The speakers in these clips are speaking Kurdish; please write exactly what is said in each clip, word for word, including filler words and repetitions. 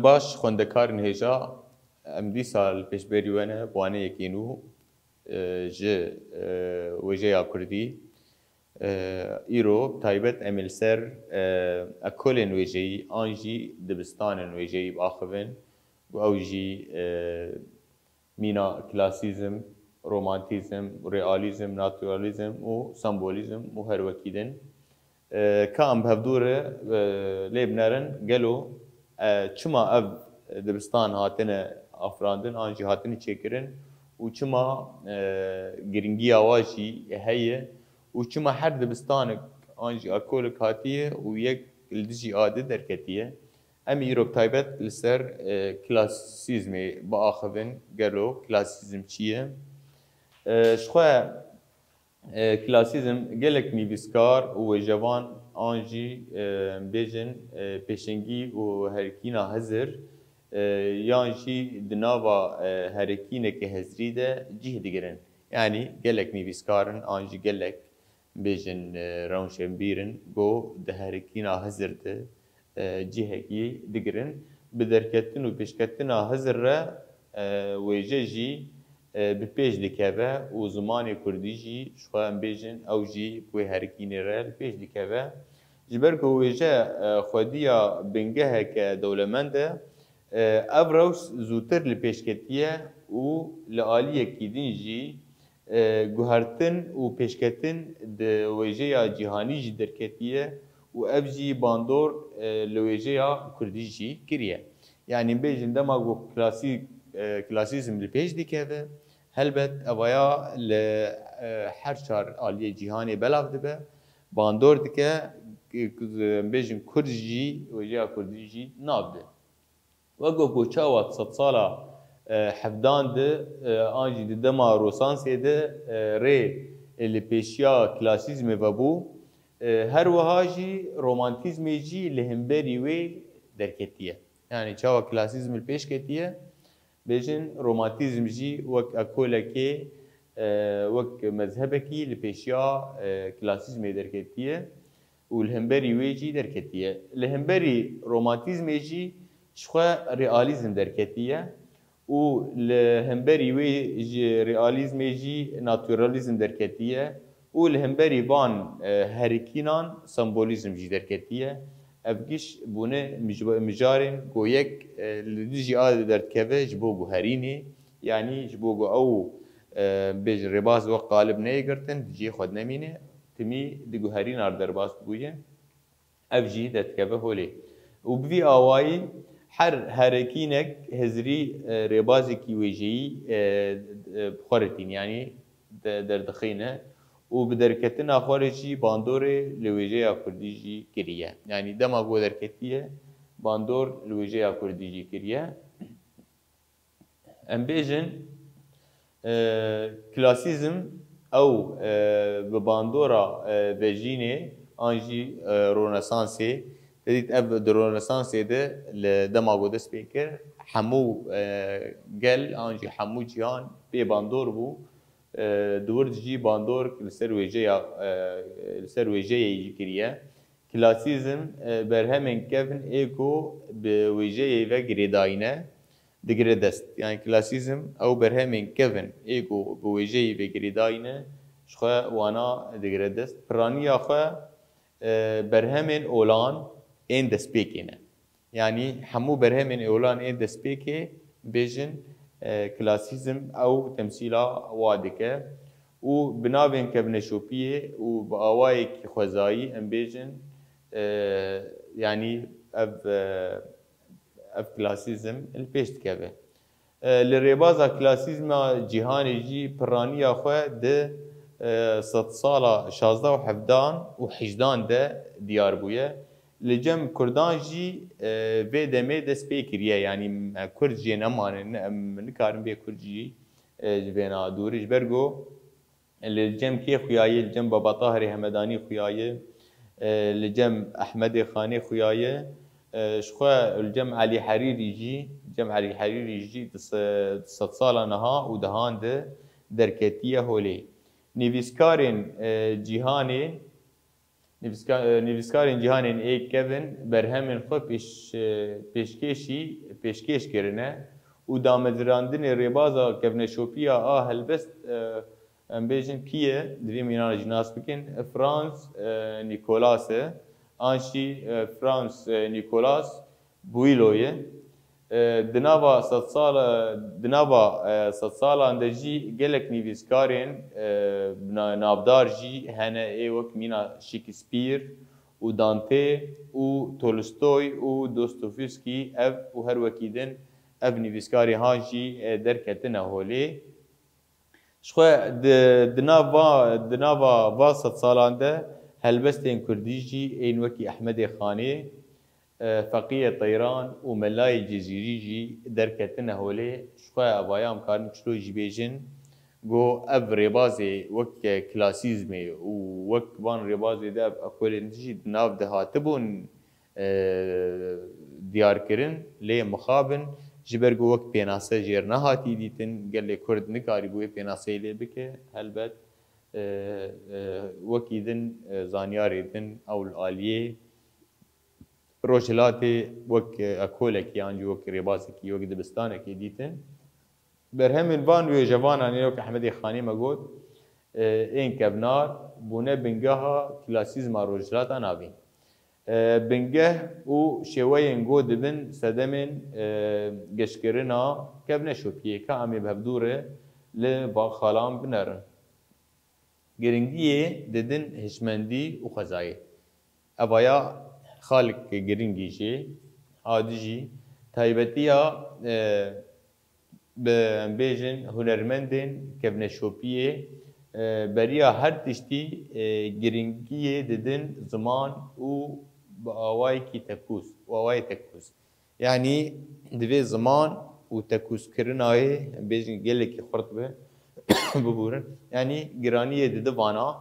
Baş, xwendekarên hêja, em dîsa li pêşberî we ne, bi waneyekî nû, e, ji, e, wêjeya kurdî. E, îro bi taybet em ê li ser, e, ekolên wêjeyî an jî dibistanên wêjeyî biaxivin ku ew jî, e, mîna klasîzm, romantîzm, realîzm, naturalîzm û sembolîzm û her wekî din. E, ka em bi hevdû re, e, lê binerin, gelo, e, çima ev dibistan hatine afirandin an jî hatine çêkirin û çima, e, girîngiya wa jî heye û çima her dibistanek an jî ekolek hatiye û yek li dijî a di derketiye. Em îro bi taybet li ser, e, klasîzmê biaxivin, gelo klasîzm çi ye? E, ji xwe, e, klasîzm gelek nivîskar û wêjevan an jî, e, bêjin, e, pêşengî û herikîna hizir, e, yan jî di nava, e, herikîneke hizrî de cih digirin. Yanî gelek nivîskar in an jî gelek bêjin, e, rewşenbîr in ku di herikîna hizir de, e, cihekî digirin. Bi derketin û pêşketina hizir re, e, wêje jî, e, bi pêş dikeve û zimanê kurdî jî, ji xwe em bêjin, ew jî bi wê herikînê re li pêş dikeve. Ji ber ku wêje, e, xwediya bingeheke dewlemend e, e, ev rewş zûtir li pêş ketiye û li aliyekî din jî, e, guhertin û pêşketin di wêjeya cîhanî jî derketiye û ev jî bandor, e, li wêjeya kurdî jî kiriye. Yanî bêjin dema ku klasî-, e, klasîzm li pêş dikeve, helbet evaya li, e, her çar aliyê cîhanê belav dibe, bandor dike, e, bêjin kurd jî, wêjeya kurdî jî nav de. Wek ku çawa di sedsala, e, hevdan de, e, an jî di dema Rosansê de, e, rê, e, li pêşiya klasîzmê vebû, e, her wiha jî romantîzmê jî li hemberî wê derketiye. Yanî çawa klasîzm li pêş ketiye, bêjin romantîzm jî wek ekolekê, e, wek mezhebekî li pêşiya, e, klasîzmê derketiye û li hemberî wê jî derketiye. Li hemberî romantîzmê jî ji xwe realîzm derketiye û li hemberî wê ji realîzmê jî naturalîzm derketiye û li hemberî van, e, herikînan sembolîzm jî derketiye. Ev giş bûne mij-, mijarên ku yek, e, li dijî a derdikeve ji bo guherînê, yanî ji bo ku ew, e, bêjin rêbaz wek qalib neyê girtin, di cihê xwe dinemîne, timî di guherîna re derbas bûye. Ev jî derdikeve holê. Û bi vî awayî her herekînek hizrî, e, rêbazekî wêjeyî, e, e, bi xwe re tîn, yanî de-, derdixîne û bi derketina xwe re jî bandorê li wêjeya kurdî jî kiriye. Yanî dema ku derketiye, bandor li wêjeya kurdî jî kiriye. Em bêjin, e, klasîzm ew, e, bi bandora, e, vejînê an jî, e, ronesansê, te dît ev di ronesansê de li dema ku dest pê kir, hemû, e, gel an jî hemû cîhan pê bandor bû. E, di wir de jî bandor li ser wêjeya, e, li ser wêjeyê jî kiriye. Klasîzm, e, berhemên kevn ê ku bi wêjeyê ve girêdayî ne, digire dest. Yanî klasîzm ew berhemên kevn ê ku bi wêjeyê ve girêdayî ne, ji xwe wana digire dest. Piraniya xwe, e, berhemên olan ên destpêkê ne. Yanî hemû berhemên êwalan ên destpêkê bêjin, e, klasîzm ew temsîla wa dike û bi navên kevneşopiyê û bi awayekî xwezayî em bêjin, e, yanî ev, e, ev klasîzm li pêş dikeve. E, li rêbaza klasîzma cîhanê jî piraniya xwe di, e, sedsala şazdeh û hevdan û hejdan de diyar bûye. Li cem kurdan jî, e, vê demê dest pê kiriye. Yanî me kurd jê nemane, ne, em nikarin bê kurd jî, e, ji vêna dûrî. Ji ber ku li cem kê xuyaye, li cem Baba Tahirê Hemedanî xuyaye, e, li cem Ehmedê Xanê xuyaye, e, ji xwe li cem Elî Herîrî jî, cem Elî Herîrî jî di se-, di sedsala niha û dehan de derketiye holê. Nivîskarên, e, cîhanê, Nivîska-, e, nivîskarên cîhanên ê kevin berhemên xwe pêş-, e, pêşkêşî, pêşkêş kirine û damezrandinê rêbaza kevneşopiya a helbest, e, em bêjin kî ye, di vê mînana jî nas bikin, Franz, e, Nicolas e, an jî, e, Franz, e, Nicolas Boileau ye. E, di nava sedsala, di nava, e, sedsalan de jî gelek nivîskarên, e, na-, navdar jî hene ê wek mîna Shakespeare û Dante û Tolstoy û Dostoyevsky ev û her wekî din ev nivîskarê han jî, e, derketine holê. Jixwe di, di nav va, di nava va sedsalan de helbestên kurdî jî ên wekî Ehmedê Xanê, e, Feqiyê Teyran û Melayê Cizîrî jî derketine holê. Jixwe evaya em karin çilo jî bêjin, go ev rêbazê wek klasîzmê û wek van rêbazê de ev ekolên jî di nav de hatibûn, e, diyar kirin, lê mixabin, ji ber ku wek pênase jêr nehatî dîtin, gelê Kurd nikarîbû wê pênaseyê lê bike, helbet, e, e, wekî din, e, zanyarê din ew li aliyê Rojhilatê wek, e, ekolekî an jî wek rêbazekî, wek dibistanekî dîtin. Berhemên van wêjevanan ê wek Ehmedê Xanî me got, e, ên kevnar bûne bingeha klasîzma Rojhilata Navîn. E, bingeh û şêweyên go dibin sedemên, e, geşkirina kevneşopiyê ka em ê bi hevdû re li van xalan binerin. Giringiyê didin hişmendî û xwezayê. Evaya xalek giringî jî, a dijî taybetiya, e, bi, em bêjin, hunermendên kevneşopiyê, e, beriya her tiştî, e, giringiyê didin ziman û bi awayekî tekûz, û awayê tekûz. Yanî divê ziman û tekûzkirina wê, em bêjin, gelekî xurt be, bibûrin. Yanî giraniyê didi vana.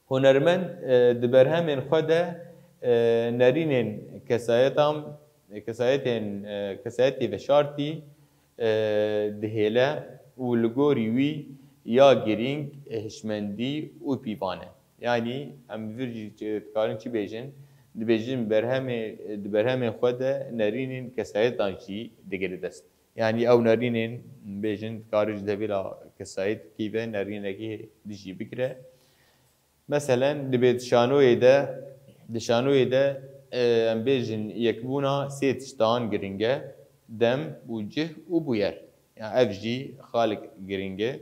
Hunermend, e, di berhemên xwe de, e, nerînên kesayetan, kesayetên, e, kesayetê veşartî, e, dihêle û li gorî wî ya girîng, e, hişmendî û pîvan e. Yanî em vir jî çi, dikarin çi bêjin? Dibêjin berhemê, di berhemên xwe de nerînên kesayetan jî digire dest. Yanî ew nerînên bêjin dikarin ji devêla kesayetkî ve nerînekî dijî bigire. Meselen, dibê di şanoyê de, di şanoyê de, e, em bêjin yekbûna sê tiştan giring e, dem û cih û bûyer. Yani ev jî xalek giring e.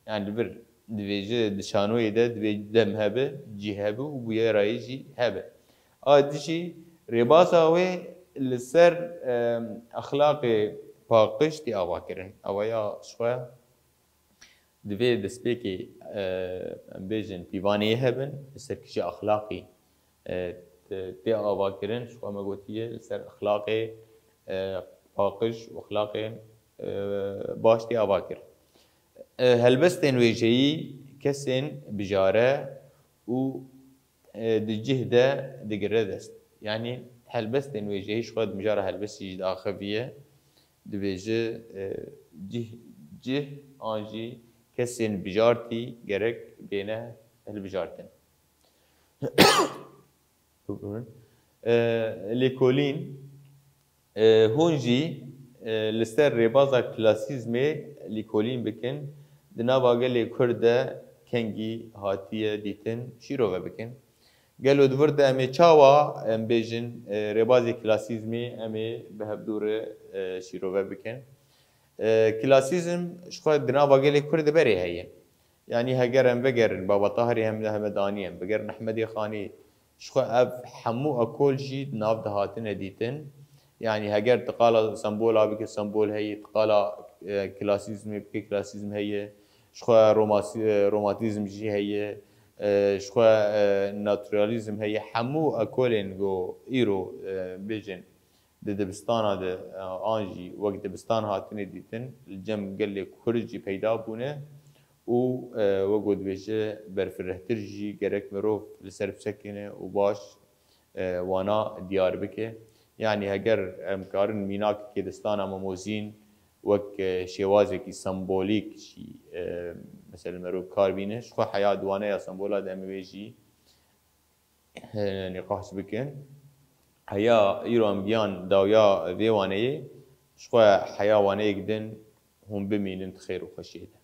Yani li vir divê ji di şanoyê de divê dem hebe, cih hebe û bûyera yê jî hebe. A dijî rêbasa wê li ser, e, exlaqê paqij tê avakirin. Ewa ya ji xwe divê destpêkê, e, em bêjin pîvanê hebin, li ser kişa exlaqî, e, tê, tê avakirin, ji xwe me gotiye, li ser exlaqê, e, paqij û exlaqê, e, baş tê avakirin. E, helbestên wêjeyî kesên bijare û e, di cih de digire dest. Yanî helbestên wêjeyî ji xwe di mijara helbestî jî diaxiviye, dibêje, e, cih, cih an jî kesên bijartî gerek bêne hilbijartin. E, lêkolîn, E, hûn jî, e, li ser rêbaza klasîzmê lîkolîn bikin, di nava gelê Kurd de kengî hatiye dîtin, şîrove bikin. Gelo di vir de em ê çawa, em bêjin, e, rêbazê klasîzmê em ê bi hevdû re, e, şîrove bikin? E, klasîzm ji xwe di nava gelê Kurd de berê heye. Yanî heger em vegerin, Baba Tahirê hem, heme danî em, vegerin Ehmedê Xanî, ji xwe ev hemû ekol jî di nav de hatine dîtin. Yanî heger tu qala sembola bike, sembol heye, tu qala, e, klasîzmê bike, klasîzm heye, ji xwe romasi-, e, romantîzm jî heye, e, ji xwe, e, naturalîzm heye. Hemû ekolên ku îro, e, bêjin di dibistana de, e, an jî wek dibistan hatine dîtin, li cem gelê Kurd jî peyda bûne û, e, wek ku dibêje, berfirehtir jî gerek mirov li ser bisekine û baş, e, wana diyar bike. Yanî heger em karin mînakekê distana Memozîn wek, e, şêwazekî sembolîk jî, e, mesela merov kar bîne, ji xwe heya di waneya sembola de em ê wê jî e, nîqaş bikin. Heya îro em giyan dawiya vê waneyê, ji xwe heya waneyek din hûn bimînin di xêr û xweşiyê de.